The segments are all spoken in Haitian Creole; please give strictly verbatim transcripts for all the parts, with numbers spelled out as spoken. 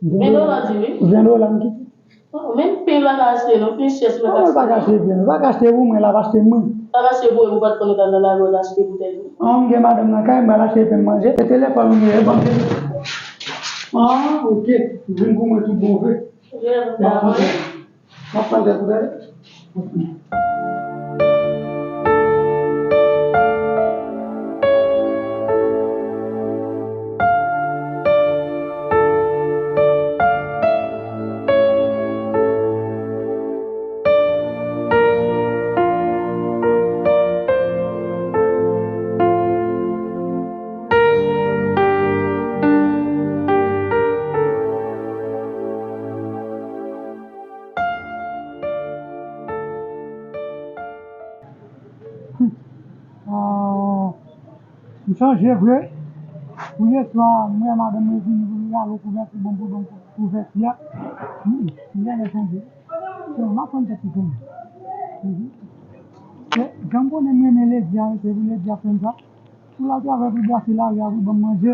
Ven dola di wi. Ven dola m kite. Oh, men pen pa ka achte non, pen chè si mwen ta achte. Mwen pa ka achte pen, mwen pa ka achte pou mwen, l ap achte mwen. L ap achte pou ou, ou pa t konn ou t al nan lari w al achte boutèy wi. An, m gen madanm nan kay, m al achte pen manje. E telefòn ou ye, ban m telefòn. Ah, ok. Vin pou mwen tout bon vre. M ap kontan. M ap kontan pou tèt. Ah, m chanje vre. Wi, yè swa, m wè madanm mwen vini pou li rale yon kouvèti ban m pou ban m kouvèti a. M genlè chanje. So, m ap pran tèt li pou mwen. Mhm. E, jan m konnen m renmen Lady a, se pou Lady a fè m sa. Pou l al travay pou l brase lari a, pou l ban m manje,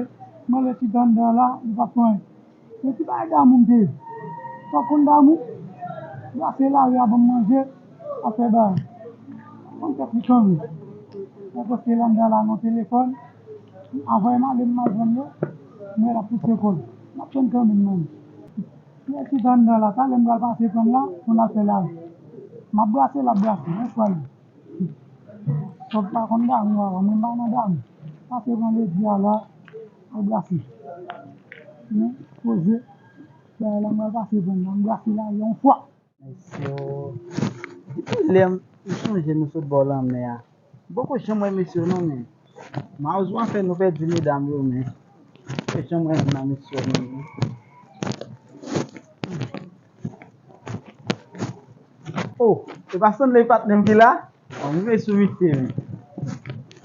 m anle chita anndan la, li p ap fè anyen. Men ki bagay damou m te ye? Sa w konn damou? Brase lari a, ban m manje, afè bagay. Ban m tèt li kanmenm. Mwen poste l anndan la nan telefòn. Anvan m ale, m al jwenn yo. Mwen l ap pouse kò l. M ap tann kanmenm, man. Mwen chita anndan la, talè m pral pase pran l la, pou n al fè lari. M ap brase, l ap brase, yon fwa li. Sòt pa konn damou avan, mwen pa nan damou. Pase pran Lady a la, al brase. Men, poze, bagay la, mwen pase pran nan, m brase la, yon fwa. Mesye, depi lè m sonje nou sot bò lanmè a, m poko janm wè mesye non, men. Mawozo a fè nou pèdi medam yo, men. Poko janm wè nan mesye non, men. Oh, e pa Stanley patnè m ki la? Bon, m vle sou misye, men.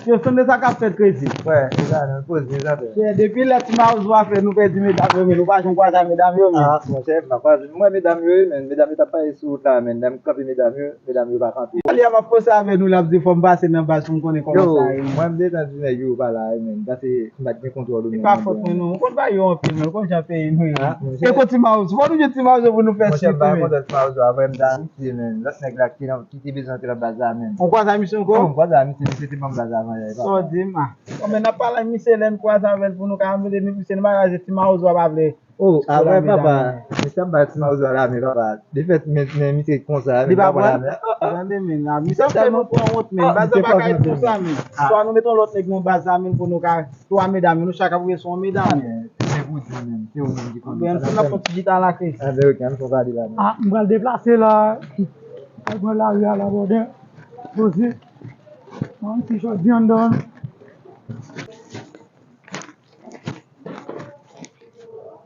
Yo, sonde sa k ap fèt, Krezi. Wè, e sa, nan poze, sa fè. Chè, depi lè ti mawozo a fè nou pèdi medam yo, men nou pa janm kwaze ak medam yo, men. Ah, monchè, m pa kwaze. M wè medam yo, men medam yo t ap pale sou wout la, men lè m kanpe medam yo, medam yo pa kanpe. Alè a m ap poze avè nou, l ap di fò m pase nan baz pou m konnen kòman sa ye. Yo, mwen m detan di nèg yo pa la, men, paske m pa t gen kontwòl ou menm. Se pa fòt mwen, non. Ou konn bagay yo anpil, men ou konn jan peyi nou ye. Ah, monchè. E kote ti mawozo? Fò nou jwenn ti mawozo pou nou fè swiv, men. Monchè, m pa konn ti mawozo, apre m ta Ti men, lòt nèg la ki nan, ki te bezwen antre nan baz la menm. Ou kwaze ak misye ankò? Oh, m kwaze ak misye, misye te ban m baz avan yè. Sa w di m a? Bon, men n ap pale ak misye lè n kwaze avè l pou nou ka mele misye, nou pa ka di ti mawozo a pa vle. Oh, a vre, papa. Misye ap bay ti mawozo a lame, papa. Defèt, men, men misye konsa, men li pa pran lame. Tande, men, misye ap fè nou pran wont, men. Baz la pa ka ret konsa, men. Swa nou mete yon lòt nèg nan baz la, men, pou nou ka Twa medam yo, nou chak ap rele sou yon medam. Se pou di menm, se ou menm ki konn. Ben, nou ap fè yon ti jita la, Chris. Anben, ok, ann fè yon pale la. Ah, m pral deplase la. Al pran lari a la, bòdè. Poze. Mwen, ti jodi anndan.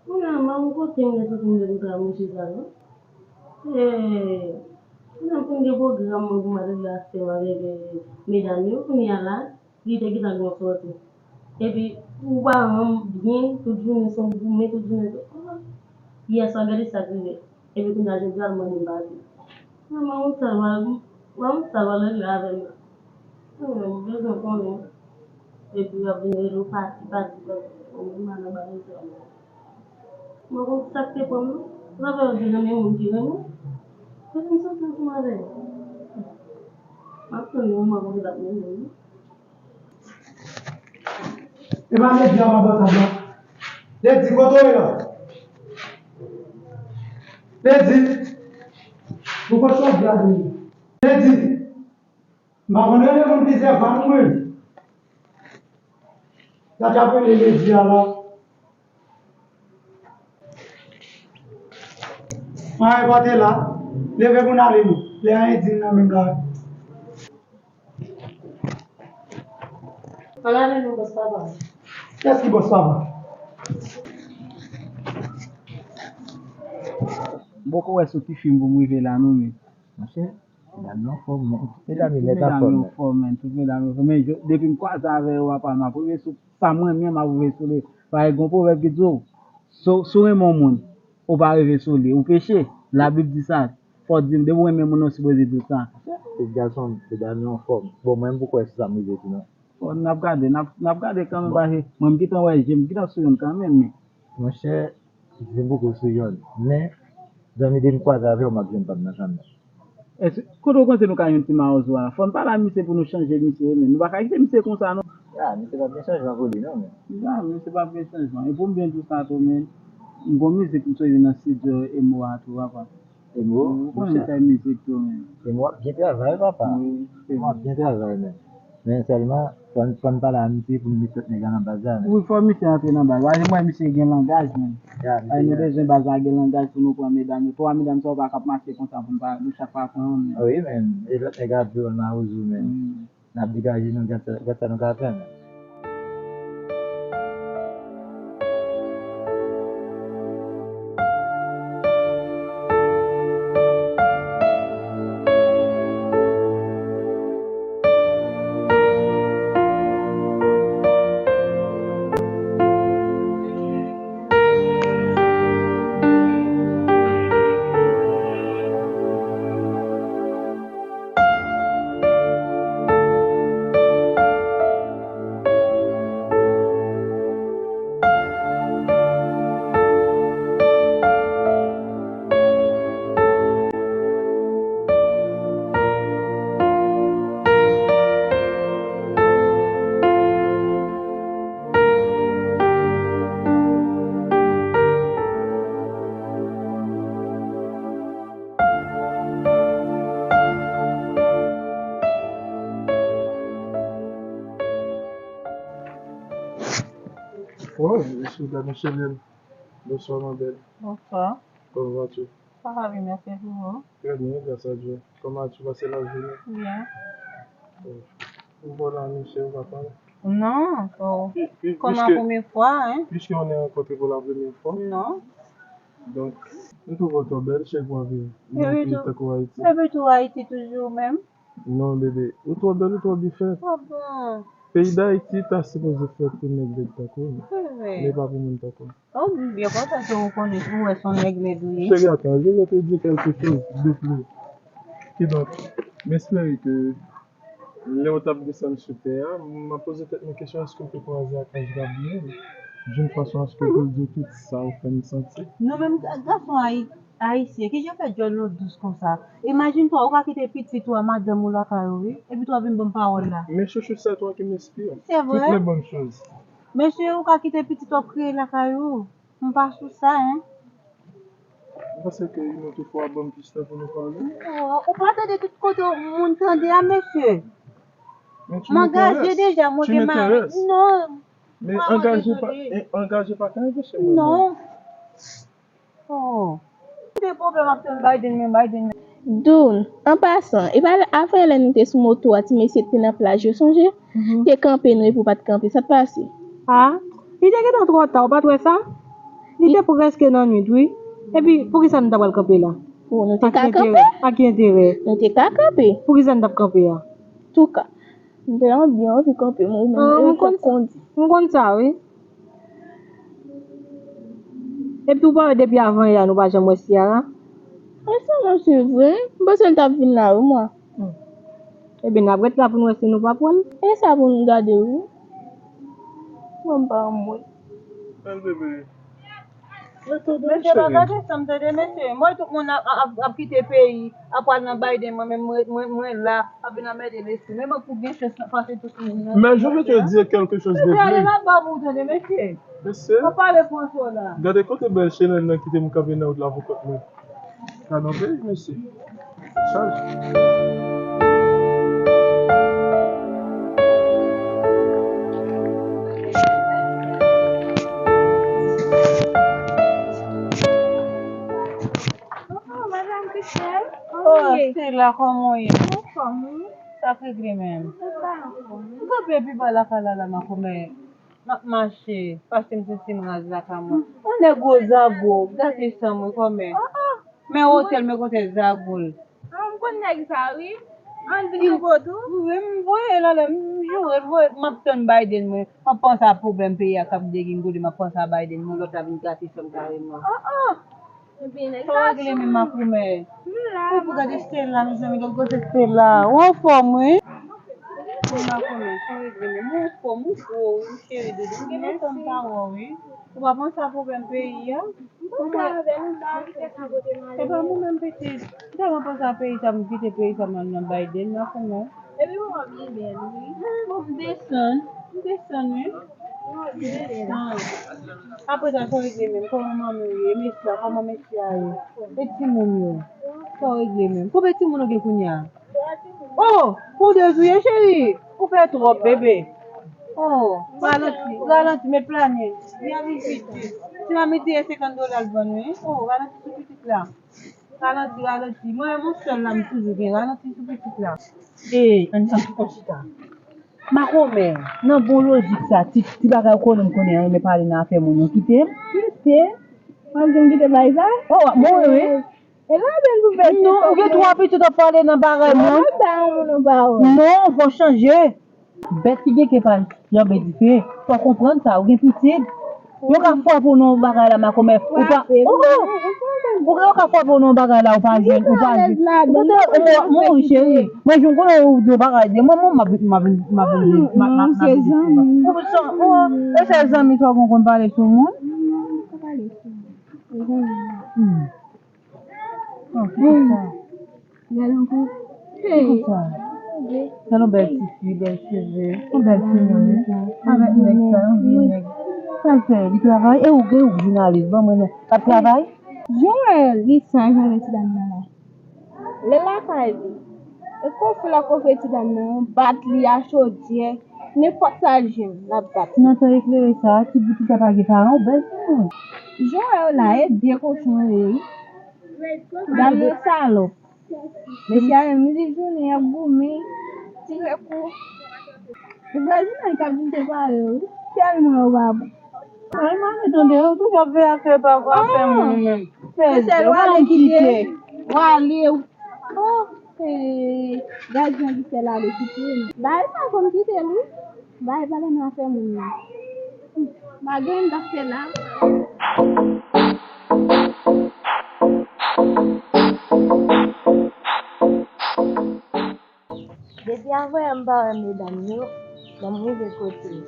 Mwen, mwen, kote m gen tout moun de m pral mouche sa, non? Eh, mwen, pou m gen pwogram mwen pou m al regle afè m avèk, eh, medam yo, kounye a la. Li te gentan gen yon sòti. Epi, ou pa rann byen, tout jounen se yon goumen, tout jounen se, ah, yè swa gade sa k rive. Epi kounye a jodi a l mande m pase. Manman, ou sa pral, manman, ou sa pral regle avè m la. Mwen menm, m bezwen konnen. Epi, w ap vin rele w pati, pati, pati. Ou menm, nan bagay sa. Mwen konn sa k te pran m nan. Sa fè yo di renmen moun ki renmen. Kote m soti ansanm avè yo? M ap tann yon moman pou li pa t renmen m. E pa Lady a m ap antann la. Lady, kote w ye la? Lady, pou kote w di a vini? Lady, m pa konn rele moun plizyè fwa non mwen. Sa t ap rele Lady a la. Mwen repòte la. Leve pou n ale nou. Lè anyen di m nan menm la. Ann ale non, bòs papa. Kiyès ki bòs papa? M poko wè sou ki fim pou m rive la non, men. Monchè, medam yo anfòm, men. Medam yo nèt anfòm, men. Tout medam yo anfòm, men. Tout medam yo anfòm. Men, depi m kwaze avè yo, apa, m ap rive sou sa m renmen, m ap rive sou li. Paske gen yon pwovèb ki di w, si w, si w renmen yon moun, ou pa rive sou li, ou peche. Labib di sa. Fò w di m, depi w renmen moun, ou sipoze di w sa. Ti gason, medam yo anfòm. Bon, mwen, m poko wè si sa m rive tou, non. Bon, n ap gade, n ap, n ap gade kanmenm, paske mwen, m gentan wè je m, m gentan sou youn kanmenm, men. Monchè, Vin poko sou yòn. Men, zanmi, depi m kwaze avè w, m ap jwenn pa m nan chanm nan. Èske, kote w panse nou ka jwenn ti mawozo a? Fò n pale a misye pou nou chanje misye, men nou pa ka kite misye konsa, non. Ya, misye p ap gen chanjman pou li, non, men. Ya, misye p ap gen chanjman. E pou m byen di w sa tou, men, m gon mizik m soti nan estidyo Emo a tou, papa. Emo, ou konnen misye sa e mizik tou, men. Emo ap byen travay, papa. Wi, wi. Emo ap byen travay, men. Men sèlman, fò n, fò n pale a misye pou n met lòt nèg la nan baz la, men. Wi, fò misye antre nan baz la. E mwen, misye gen langaj, men. Ya, misye gen. Ay, nou bezwen baz la gen langaj pou nou pran medam yo. Twa medam sa yo pa ka ap mache konsa pou n pa, nou chak pa pran youn, men. Wi, men. E lòt nèg ap jwe wòl mawozo, men. Wi. N ap degaje nou, gad sa, gad sa nou ka fè, men. Oh, je suis dans Micheline. Bonsoir, ma belle. Bonsoir. Comment vas-tu? Ça va bien, merci, et vous? Très bien, grâce à Dieu. Comment as-tu passé la journée? Bien. Oh. Ou wè la, mesye, ou pa pale? Non, oh. Pi-, pi-, kòm a premye fwa, hein? Puisque on est rencontré pour la première fois. Non. Donk, m twouve w twò bèl, chèk w ap viv nan yon peyi tankou Ayiti. Epi tou Ayiti toujou menm. Non, bebe, ou twò bèl, ou twò byen fèt. Ah bon? Peyi Dayiti ta sipoze fèt pou nèg bèl tankou w, men pa pou moun tankou w. Oh, m byen kontan ke ou konnen, ou wè se yon nèg nèg ou ye. Cheri, attends, je vais te dire quelque chose de plus. Kidonk, m espere ke lè w t ap desann sou tè a, m ap poze tèt mwen kesyon, èske w te kwaze ak Anj Gabriel? D'une façon à ce que pou l di w tout sa ou fè m santi? Nou menm ga-, gason ayi-, ayisyen, kijan fè djòl nou dous konsa? Imajine twa, ou ka kite pitit ou a madanm ou lakay ou, wi, epi twa vin ban m pawòl la. Mes chouchous, c'est toi qui m'inspire. C'est vrai? Toutes les bonnes choses. Mesye, ou ka kite pitit w ap kriye lakay ou. M pa sou sa, hein. M panse ke yon lòt fwa ban m plis tan pou nou pale. Oh, ou pa tande tout kote moun tande a, mesye. Men tu m'intéresses. M angaje deja, mwen gen mari. Tu m'intéresses. Non. Men angaje pa, e, angaje pa ka anpeche mwen. Non. Oh. Gen pwoblèm ap tann Biden, men Biden. Doun, an pasan, e pa avan lè nou te sou moto a, ti mesye te nan plaj yo, sonje? Mhm. Te kanpe nou epi w pa t kanpe, sa t pase? Ah, li te gentan twò ta, ou pa t wè sa? Li te prèske nan nwit, wi. Epi, poukisa nou ta pral kanpe la? Oh, nou te ka kanpe. A ki enterè? A ki enterè? Nou te ka kanpe. Poukisa nou t ap kanpe a? Touka, m te anvi, anvi kanpe, mwen, ou menm, ou konn kondi. M konn sa, wi. Epi ou pa wè depi avan yè a nou pa janm wè Ciara? E sa, mwen, se vre. M panse l t ap vin la, wi, mwen. Hmm. Ebyen, n ap ret la pou n wè si nou pa pran l. E sa pou nou gade, wi. Mwen, m pa anmwe. Bèl bebe. Mesye, pa gade sa m tande, mesye. Mwen, tout moun ap, ap, ap kite peyi, ap pral nan Biden, mwen menm, mwen, mwen, mwen la. Ap vin anmède lespri. Men mwen pou gen chans nan pase tout moun nan. Mais je vais te dire quelque chose de plus. Mesye, ale laba pou w tande, mesye. Mesye. Pa pale pran sou la. Gade kote bèl chenèl nan kite m kanpe nan wout la pou kont mwen. Gade yon peyi, mesye. Chaj. Oh, Madame Christelle, kòman w ye? Oh, Stella, kòman w ye? Anfòm, wi. Sa k regle menm? Mwen pa anfòm, wi. M kanpe pi ba lakay la, la, makomè. M ap mache, paske m santi m raz lakay mwen. Yon nèg gwo zago, gate san m, wi, kòmè. Ah, ah. Men otèl, men kote zago l. Ah, m konn nèg sa, wi. Ann vin yon kote w. Wi, m voye l anlè, m joure l, voye, m ap tann Biden, mwen. M ap panse a pwoblèm peyi a k ap degingole, m ap panse a Biden, mwen, lòt la vin gate san m kareman. Ah, ah. Epi nèg sa regle menm makomè. Ou pou gade Stella, mezanmi, gade kote Stella. Ou anfòm, wi. Makomè, sa regle menm. Ou anfòm, ou gwo, wi, cheri doudou. M gen lontan m pa wè w, wi. Ou pa panse a pwoblèm peyi a? M Ou pale avè l, ou pa avè l, ou pa pote m ale. Se pa mwen menm, pitit. M tèlman panse a peyi sa, m kite peyi sa, m al nan Biden la, kouman? Epi ou wè byen bèl, wi. M desann, m desann, wi. Ou wè byen bèl. Apre sa, sa w regle menm? Kòman manmi w ye? Mesye a, kòman mesye a ye? E timoun yo? Sa w regle menm? Konbyen timoun ou gen kounye a? Oh, pou de jou ye, cheri. Ou fè twòp, bebe. Oh, ralanti, ralanti, met planin. Byen vin pitit. Ti manmi di e senkant dola l vann, wi. Oh, ralanti sou pitit la. Ralanti, ralanti. Mwen, yon sèl la, m toujou gen. Ralanti sou pitit la. E, ann, ann, pran chita. Makomè, nan bon lojik sa, ti, ti bagay ou konnen m konnen an, renmen pale nan afè moun yo. Kite m, kite m. Mwen, m kite bay sa? Oh, mwen, wi. E la, bèl pou fè. Non, ou gen twa pitit w ap pale nan bagay moun. Mwen, ba yon moun ou pa wè. Non, fò chanje. Bèt ki gen ke pa janbe dife. Fò konprann sa, ou gen pitit. Yo ka frape w nan bagay la, makomè. Ou pa, frape, oh, oh. Ou ka, yo ka frape w nan bagay la, ou pa jwenn, ou pa jwenn. Ou te, ou, mon cheri, mwen, jan konnen ou di bagay de mwen, mwen, m ap, m ap, m ap, m ap, m ap, m ap, se zanmi. Ou sa, oh, e se zanmi sa w konn pale sou moun? Non, pa pale sou moun. Se zanmi. Hmm. Oh, ki sa? Gade ankò. Hey. Ki sa? Gade yon bèl ti fi, bèl cheve. Yon bèl timoun, wi. Avèk nèg sa, yon vye nèg. Sa l fè? Li travay? E ou, e ou jounalis? Ban mwen non. L ap travay? Joel, li saj avèk ti dam nan la. Lè lakay li. E konfle l ap konfle ti dam nan, bat li a chodyè, nenpòt sa l jwenn, l ap bat. Nan tan eklere sa, ti boutik la pa gen paran, ou bèl timoun. Joel la, e de kochon yo ye, wi. Dam nan salòp. Mesye a menm li jounen y ap goumen, tire kou. Vwazin nan k ap vin separe yo, wi. Tèlman yo pa bon. Ay, mami, tande, yo toujou ap veye afè pa afè moun menm. Mesye, w ale kite. W ale. Oh, eh, gadyen ki fè l ale kite. Bay pa konn kite l, wi. Bay pa nan afè moun nan. Bagay m t ap fè la. Depi avanyè m pa wè medam yo, lè m rive kote yo.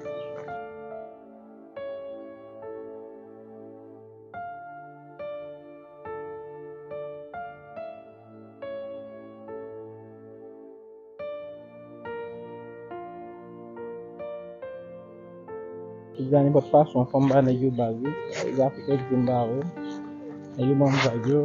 Piga nenpòt fason, fò m ba nèg yo bal wi. Zafè kèk jou m pa wè yo. Nèg yo ban m vag yo.